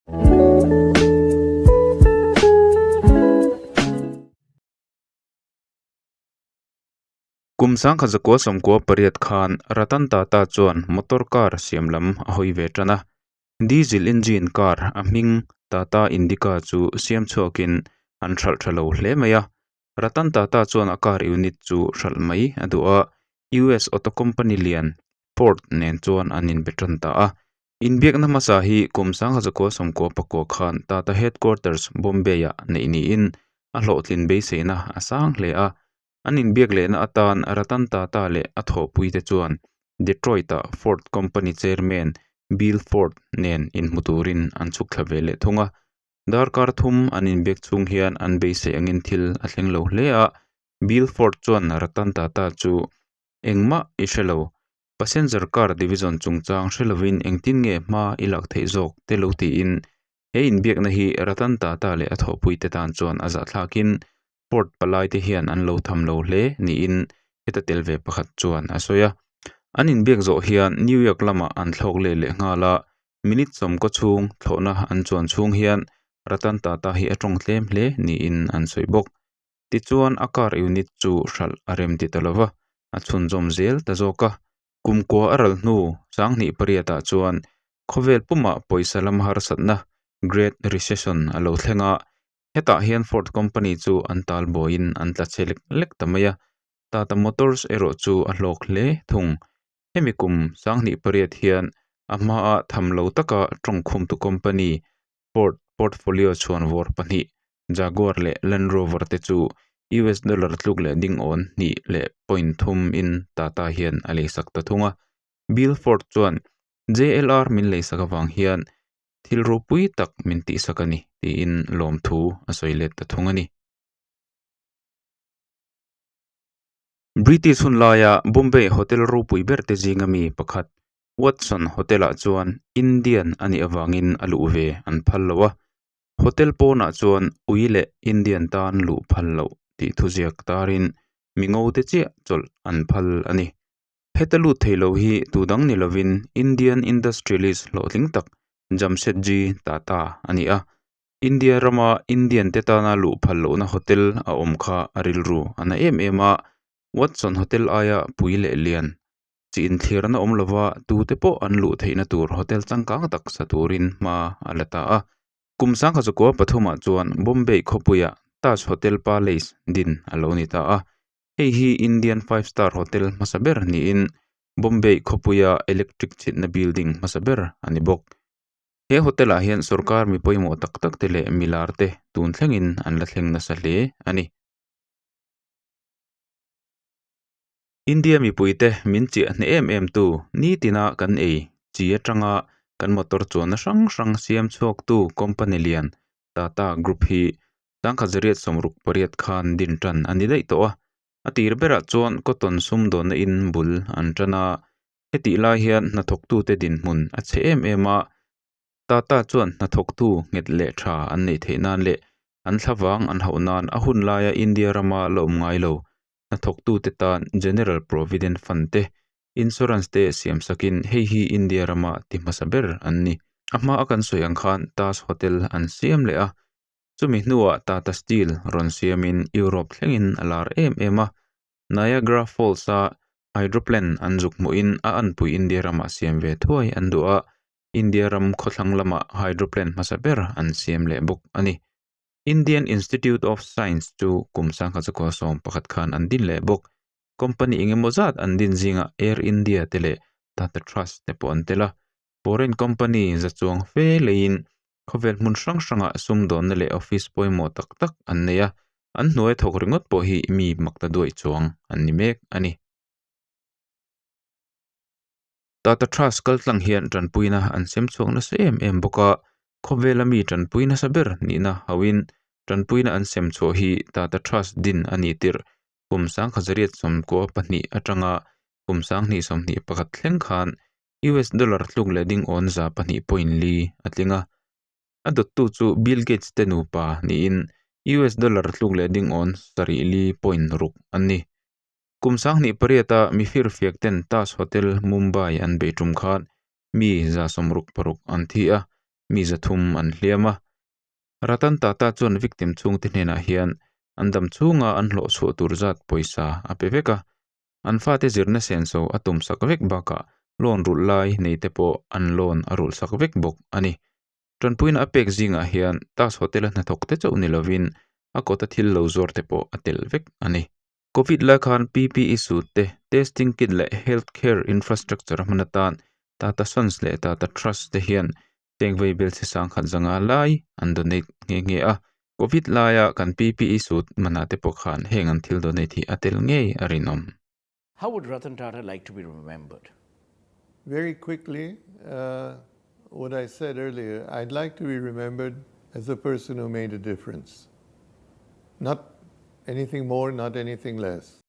Kum 1998 khan Ratan Tata chuan motor car siam lam a hawi ve tan a. Diesel engine car a hming Tata Indica chu siam chhuakin an hralh tha lo hle mai a. Ratan Tata chuan a car unit chu hralh mai a duh a, US auto company lian Ford nen chuan an inbe tan ta a. Inbiakna hmasa hi kum 1999 khan Tata Headquarters Bombay-ah neih niin a hlawhtlin beiseina a sang hle a. An inbiak lehna atan Ratan Tata leh a thawhpuite chuan Detroit-a Ford Company Chairman Bill Ford nen inhmu turin an chhuk thla ve leh thung a. Darkar thum an inbiak chhung hian an beisei angin thil a thleng lo hle a, Bill Ford chuan Ratan Tata chu engmah i hre lo, Passenger car division chungchang hre lovin engtin nge hma i lak theih zawk te lo tiin he inbiakna hi Ratan Tata leh a thawhpuite tan chuan a zahthlakin Ford palaite hian an lo tham lo hle niin heta tel ve pakhat chuan a sawi a. An inbiak zawh hian New York lamah an thlawk leh leh nghal a, minute sawmkaw chhung thlawhna an chuan chhung hian Ratan Tata hi a tawng tlem hle niin an sawi bawk. Tichuan a car unit chu hralh a rem ti ta lova, a chhunzawm zel ta zawk a. Kumkua a ral hnu 2008 ah chuan khawvel pumah pawisa lam harsatna Great Recession a lo thleng a, hetah hian Ford company chu an tal bawiin an tla che lek lek ta mai a, Tata Motors erawh chu a hlawk hle thung. Hemi kum 2008 hian a hmaa tham lo taka tawngkhumtu company Ford portfolio chhuanvawr pahnih Jaguar leh Land Rover te chu US dollar tluk leh ding awn hnih leh point thum in Tata hian a leisak ta thung a. Bill Ford chuan JLR min leisak avang hian thil ropui tak min tihsak a ni tiin lawmthu a sawi let ta thung a ni. British hun laia Bombay hotel ropui ber te zinga mi pakhat Watson Hotel-ah chuan Indian a nih avangin a luh ve an phal lo a, hotel pawnah chuan ui leh Indian tan luh phal loh tih thuziak tarin mi ngo te chiah chawlh an phal a ni. Heta lut thei lo hi tu dang ni lovin Indian industrialist hlawhtling tak Jamsetji Tata a ni a, India rama Indian te tana luh phal lohna hotel a awm kha a rilru a na em em a, Watson Hotel aia pui leh lian chi inthlirna awm lova tute pawh an luh theihna tur hotel changkang tak sa turin hma a la ta a. Kum sangkhat zakua pathumah chuan Bombay khawpuiah Taj Hotel Palace din a lo ni ta a. Hei hi Indian five star hotel hmasa ber niin Bombay khawpuia electric chhitna building hmasa ber a ni bawk. He hotel ah hian sorkar mi pawimawh tak tak te leh milar te tun thlengin an la thleng nasa hle a ni. India mipuite min chiah hneh em em tu nitina kan ei chi atanga kan motor chuanna hrang hrang siam chhuaktu company lian Tata Group hi tlangkhat zariat sawmruk pariat khan din tan a ni daih tawh a. A tir berah chuan cotton sumdawnna in bul an tan a, hetih lai hian hnathawktute dinhmun a chhe em em a, Tata chuan hnathawktu nghet leh tha an neih theih nan leh an thlavang an hauh nan a hun laia India rama la awm ngai lo hnathawktute tan General Provident Fund te, Insurance te siam sakin hei hi India rama ti hmasa ber an ni. A hma a kan sawi ang khan Taj Hotel an siam leh a, chumi hnuah Tata Steel rawn siamin Europe thlengin a lar em em a, Niagara Falls-a hydroplane an zuk hmuhin a anpui India ramah siam ve thuai an duh a, India ram khawthlang lamah hydroplane hmasa ber an siam leh bawk a ni. Indian Institute of Science chu kum sangkhat chakua sawm pakhat khan an din leh bawk. Company eng emaw zat an din zingah Air India te leh Tata Trust te pawh an tel a. Foreign company za chuang fe leiin khawvel hmun hrang hrangah sumdawnna leh office pawimawh tak tak an nei a, an hnuai thawk ringawt pawh hi mi makta duaih chuang an ni mek a ni. Tata Trust kaltlang hian tanpuina an sem chhuak nasa em em bawk a, khawvela mi tanpui nasa ber nihna hauhin tanpuina an sem chhuah hi Tata Trust din a ni tirh kum sangkhat zariat sawmkua pahnih atanga kum sanghnih sawmhnih pakhat thleng khan US dollar tluk leh ding awn za pahnih point li a tling a. A dawttu chu Bill Gates te nupa niin US dollar tluk leh ding awn sarih li point ruk an ni. Kum sanghnih pariata mi firfiak ten Taj Hotel, Mumbai an bei tum khan mi za sawmruk paruk an thi a. mi 300 an hliam a. Ratan Tata chuan victim chhungte hnenah hian an dam chhunga an hlawh chhuah tur zat pawisa a pe vek a. An fate zirna senso a tum sak vek bakah loan rulh lai nei te pawh an loan a rulh sak vek bawk a ni. Tanpuina a pek zingah hian Taj Hotel a hnathawk te chauh ni lovin a kawta thil lo zuar te pawh a tel vek a ni. Covid lai khan PPE suit te, testing kit leh health care infrastructure a hman atan Tata Sons leh Tata Trust te hian cheng vei bel chhe 1500 lai an donate nghe nghe a. Covid laia kan PPE suit manah te pawh khan heng an thil donate hi a tel ngei a rinawm. How would Ratan Tata like to be remembered? Very quickly, what I said earlier, I'd like to be remembered as a person who made a difference. Not anything more, not anything less.